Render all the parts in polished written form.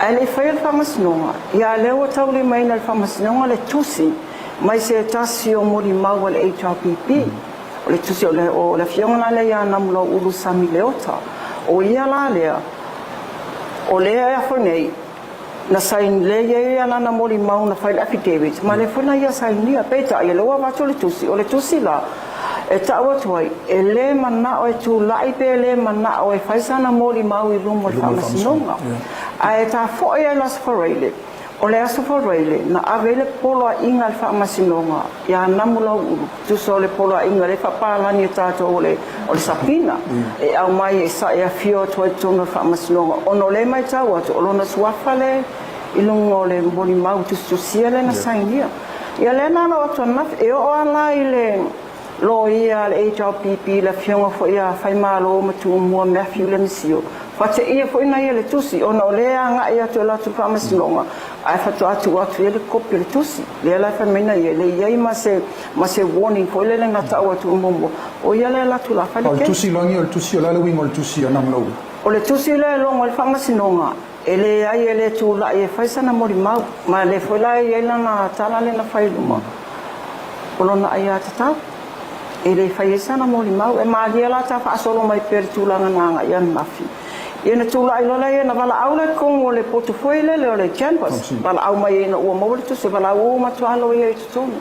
Ae le i faia le faamasinoga, ia lea ua taulimaina e le faamasinoga le tusi mai se tasi o molimau a le HRPP. O le tusi o le, o le afioga la lea ia Namulauulu Sami Leota. O ia la lea, o lea e afo nei, na saini lea i ai lana molimau na fai le affidavit, ma lea foi na ia sainia. Peitai, o lea ua avatu le tusi, o le tusi la, e tau atu ai, e le manao e tulai pe le manao e fai sana molimau i luma o le faamasinoga. Ae tafo'i ai le Aso Faraile, o le Aso Faraile na ave ai le poloaiga a le faamasinoga ia Namulauulu, tusa o le poloaiga lea e faapalagi e tatou o le o le sapina, e aumai e sa e afio atu ai i totonu o le faamasinoga, ona o lea e matau atu o lona suafa lea i luga o le molimau tusitusia lea na sainia. Ia lea na alo atu ananafi, e oo lava la i le loia a le HRPP, le afioga foi ia Faimalo ma Tumua Matthew Lemisio, faateia foi na ia le tusi, ona o lea e agai atu e latou faamasinoga, ae faatoa tuu atu i ai le kopi o le tusi. Lea la e fai mai na ia, e le i ai ma se, ma se warning foi lele na tau atu muamua, o ia lea e latou la fai le O le case. Tusi lagi, o le tusi, o le a le uiga o le tusi a Namulauulu? O le tusi lea e logo ai le faamasinoga, e leai e le tulai e fai sana molimau, ma lea foi la e i ai lana tala lea na fai i luma, o lona aiatatau, e le fai ai sana molimau. E malie la ta faasolo mai pea i le tulaga na agai ananafi. Ia na tulai loa lea, na valaau la i totonu o le potu foi lele o le chambers, valaau mai ina ua maua le tusi, valaau ua matua alo ia i totonu.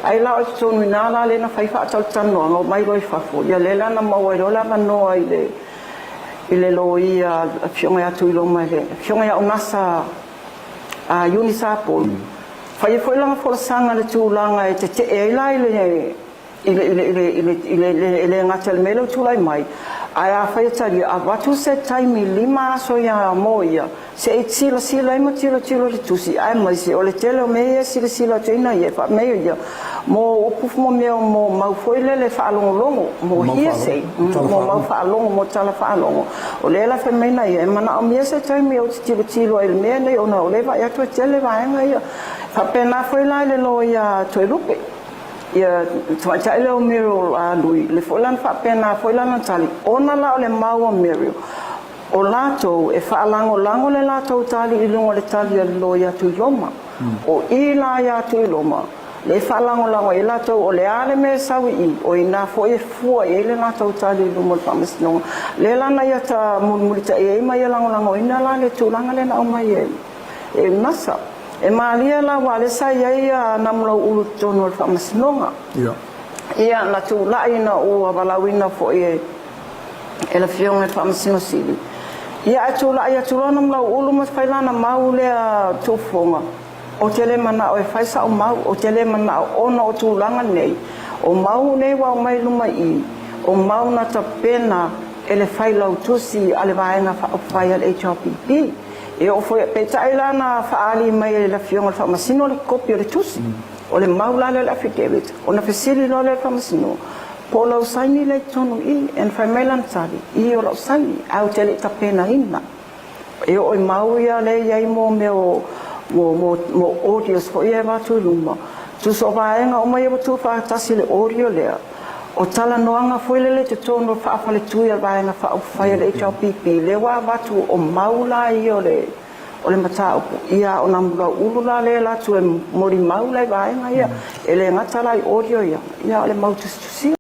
Ai la o i totonu i ina la lea na fai faatalatalanoaga, omai loa i fafo, ia lea la na maua ai loa le avanoa i le i le loia afioga ia Tuiloma, le afioga ia Onasa a Iuni Sapolu, fai ai foi lana folasaga i le tulaga e tetee ai la i le i le i le i le i le i le le e le gata i le mea lea ua tulai mai, ae afai e talia, avatu se taimi 5 aso ia mo ia se i silasila ai ma tilotilo i le tusi, aemaise o le tele o mea ia e silasila atu ai na ia e faamea ia mo upu mo mea mo mau foi lele faalogologo mo hearsay, mo mau faalogo, mo tala faalogo. O lea la fai mai na ia e manaomia se taimi ou te tilotilo ai i le mea nei, ona o lea e vaai atu e tele vaega ia. Faapena foi la i le loia Toelupe, ia tamaitai lea o Muriel Lui, le foi la na faapena foi lana tali, ona la o le mau a Muriel, o latou e faalagolago le latou tali i luga o le tali a le loia Tuiloma. O i la iā Tuiloma le faalagolago ai latou, o le a le mea e sau i i, o ina foi e fua i ai le latou tali i luma o le faamasinoga. Lea la na ia ta mulimulitaia ai ma ia lagolagoina la le tulaga lea na aumai e e Masa. E malie la aua o lea sa i ai ia Namulauulu i totonu o le faamasinoga. Ia na tulai ina ua valaauina foi e e le Afioga i le Faamasino Sili. Ia ae tulai atu loa Namulauulu ma fai lana mau lea tuufofoga, Ou te le manao e fai sa'u mau, ou te le manao ona o tulaga nei, o mau nei ua aumai i luma i i, o mau na tapena e le failautusi a le Vaega Faaupufai a le HRPP. E oo foi, peitai la na faaali mai e le Afioga i le Faamasino le kopi o le tusi, o le mau la lea o le affidavit, ona fesili loa lea o le Faamasino, po o lau saini lea i totonu i i? And fai mai lana tali, i o lau saini, ae ou te le i tapenaina. E oo i mau ia lea e i ai mo mea o mo, mo, mo audios foi ia e avatu i luma. Tusa o vaega uma ia ua tuufaatasi i le audio lea, o talanoaga foi lele i totonu o faafaletui a le Vaega Faaupufai a le HRPP, lea ua avatu o mau la ia o le o le mataupu, ia o Namulauulu la lea e alu atu e molimau la i vaega ia, e le gata la i audio ia, ia o le mau tusitusia.